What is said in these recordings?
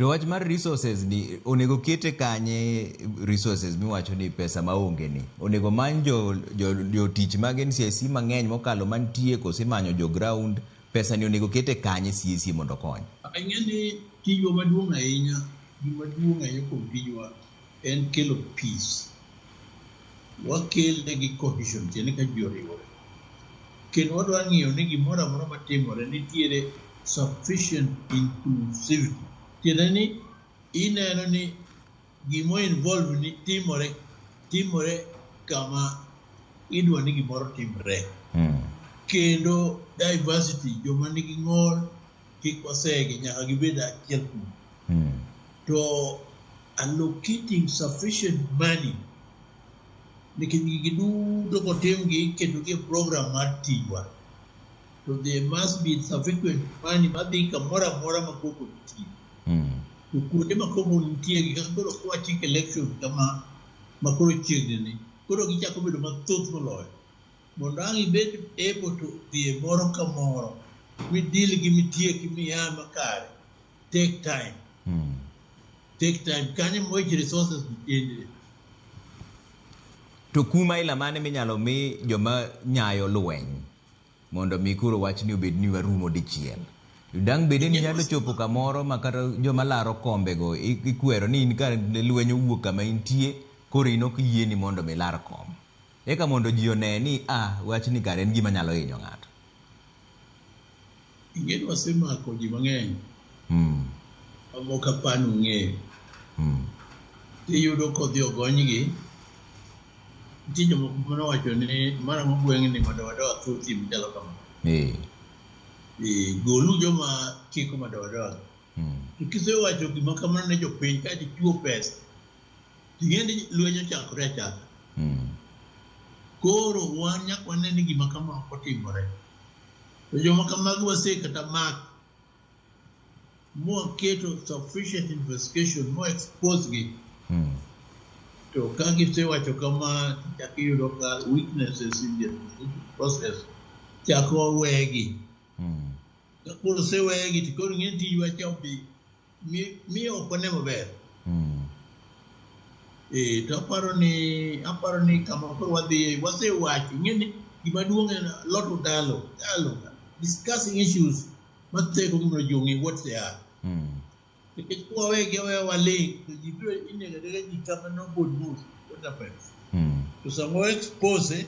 To wach mar resources ni onego kete kanye resources miwacho ni pesa maonge ni onego many jo jotich mag NCIC mang'eny mokalo mantie koso imanyo jo ground pesa ni onego kete kanye CAC mondo okony. Ang'e ni tijwa maduong' ahinya, gima duong' ahinya kuom tijwa en kelo peace. Wakele gi cohesion, tiende ka ji oriwore. Kendo wadwa ng'iyo ni gimoro amora matimore nitiere sufficient inclusivity. Tiende ni ineno ni gimo involve ni timore timore kama idwa ni gimoro timre. Kendo diversity, joma nigi ng'ol kik wasegi, nyaka gibed achiel kuom. To allocating sufficient money nikech gigi duto kotimgi iketogi e program mar tijwa to there must be sufficient money madhi kamoro amora ma koko nitie. To kuonde ma koko nitie gi kaka koro kwachiko election kama ma koro chiegni ni koro gichako bedo mathoth moloyo mondo ang' ibed able to dhi e moro ka moro midil gi mitieki miya makare take time. Take time kanyo ma weche resources nitie. To kum aila mane minyalo mi joma nyayo lweny mondo mi koro wachni obed ni warumo dichiel. Dang' bede ni nyalo chopo kamoro ma kata joma laro kombego ikwero ni in ka lweny owuok kama intie koro in ok yieni mondo mi lar kom. Eka mondo ji one ni ah wachni kare en gima nyalo hinyo ng'ato. Ing'e ni wasemako ji mang'eny mamoko apani ung'eyo. Tiyudo kodhi ogonygi, nitie jomoko manowacho ni marang'o gweng'ni madoadoa thothie machalo kama. Golu joma kiko madoadoa. To kisewacho gima kamano ne jopiny kaeto ichiwo pesa, ting'e ni lweny ochakore achaka. Koro wan nyaka wane ni gima kama ok otimore. To joma kamagi wase kata mak mwaketo sufficient investigation mo expose gi. To ka gisewacho kama chak iyudo ka weaknesses in the administrative process chako wegi. Ka koro osewegi to koro ing'e ni tijwa cha obi mi ok wane maber. To aparo ni kama koro wadhiye wasewacho ing'e ni gima duong' en a lot of dialogue, dialogue, discussing issues matheko gi mondo ji ong'e what they are. Nikech kwawegi aweya waling' to ji biro inego anega ji kama nobody knows what happens. To sama wa expose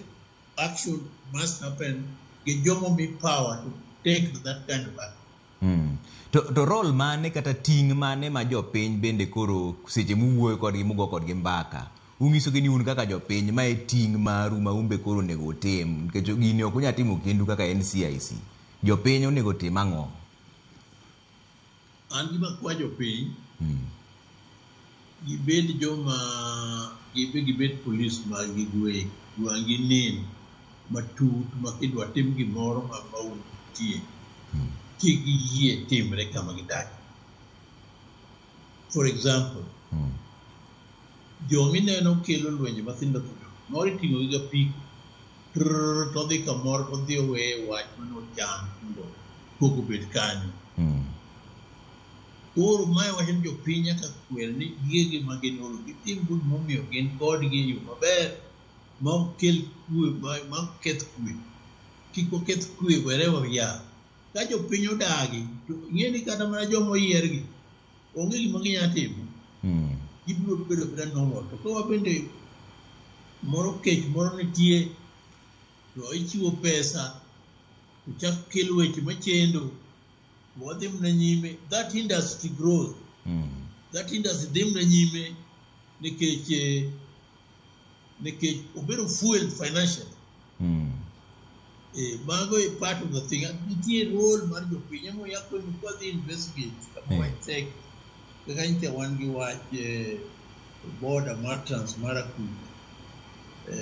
action must happen gi jomo mi power to take that kind of action. To role mane kata ting' mane ma jopiny bende koro seche muwuoyo kodgi mugo kodgi mbaka unyisogi ni un kaka jopiny ma e ting' maru ma un be koro onego utim nikech gini ok unyal timo kendu kaka NCIC. Jopiny onego tim ang'o? An gima akwa jopiny gibed joma gibe gibed polis mag gi giwegi wang'gi nen matut ma kidwa tim gimoro ma maundu nitie kik giyie timre kama gidakie. For example, jomineno kelo lwenje mathindo thindo moro iting'o gi gapiko trrr, to odhi kamoro to odhi oweye wach manochan mondo koko obed kanyo. Koro mae wacho ni jopiny nyaka kwer ni gigegi ma gin godo gitim go gimomiyo gin kodgi e yo maber ma ok kel kwe ma ok keth kwe. Kik waketh kwe wherever we are. Ka jopiny odagi to ing'e ni kata mana joma oyier gi onge gima ginyalo timo. Gibiro bedo abeda normal. To ka wabende moro kech moro nitie to ichiwo pesa to chak kel weche machendo wadhi mana nyime that industry grows. That industry dhi mana nyime nikech nikech obedo fueled financially. Mago e part of the thing. Nitie role mar jopiny emomiyo akoni kwadhi investigate kama wach tek kaka nyicha wan gi wach border mar Transmara kucha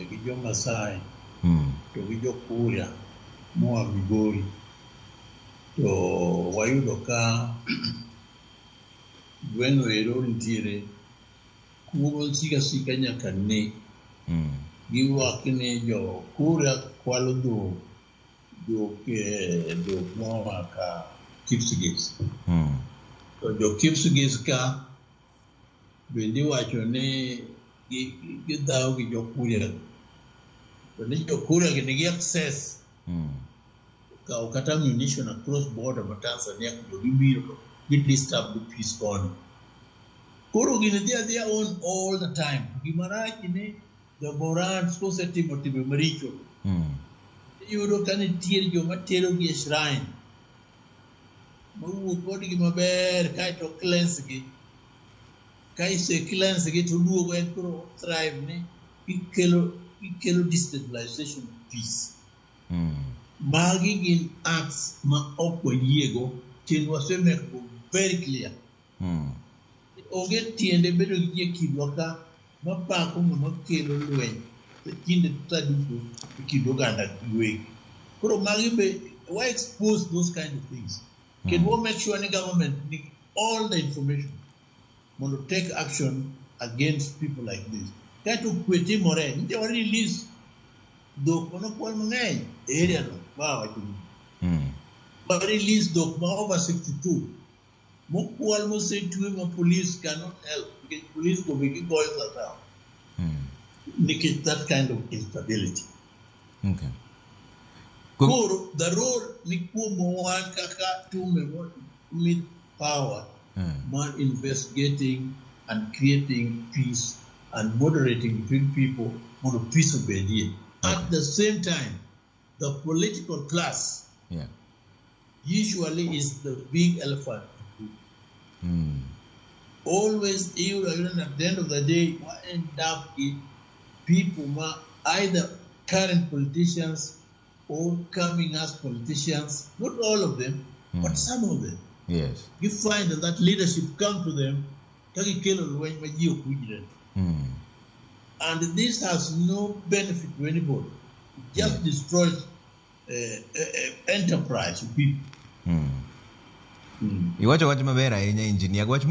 gi jo Masai to gi jo Kuria moa Migori to wayudo ka gweng'no ero nitiere kuo masiko asika nyaka ne. Giwak ni jo Kuria kwalo dhok dhok dhok moa ka Kipsigis. To jo Kipsigis ka bende iwacho ni gidhawo gi jo Kuria. To ni jo Kuria gi nigi access kawo kata ammunition across border ma Tanzania to gibiro to gi disturb the peace koni. Koro gini dhi adhiya on all the time. Gima rach ni the Morans kosetimo timbe maricho, iyudo ka nitie joma terogi e shrine mawuo kodgi maber kaeto cleanse gi. Ka ise cleanse gi to duogo en koro thrive ni ikelo destabilization of peace. Magi gin acts ma ok wayiego kendo wasemeko very clear. Onge tiende bedo gi ji e kindwa ka mapako ng'ama kelo lweny e kinde sa duto e kind oganda giwegi. Koro magi be wa expose those kind of things. Kendo wa make sure ni government ni all the information mondo take action against people like this. Kaeto kwe timore, nitie wa release dhok manokwal mang'eny e area no ma awacho ni. Wa release dhok ma over 62 mokwal mosetwe ma police cannot help nikech police go be gigoyo sa nikech that kind of instability. Koro the role ni kuom wan kaka tume with power mar investigating and creating peace and moderating between people mondo peace obedie. At the same time, the political class usually is the big elephant. Always, even at the end of the day, we end up in people who are either current politicians or coming as politicians, not all of them, but some of them. You find that that leadership come to them, ka gikelo lweny ma ji ok winjre. And this has no benefit to anybody. It just destroys enterprise of people. Iwacho wach maber ahinya, engineer. Wach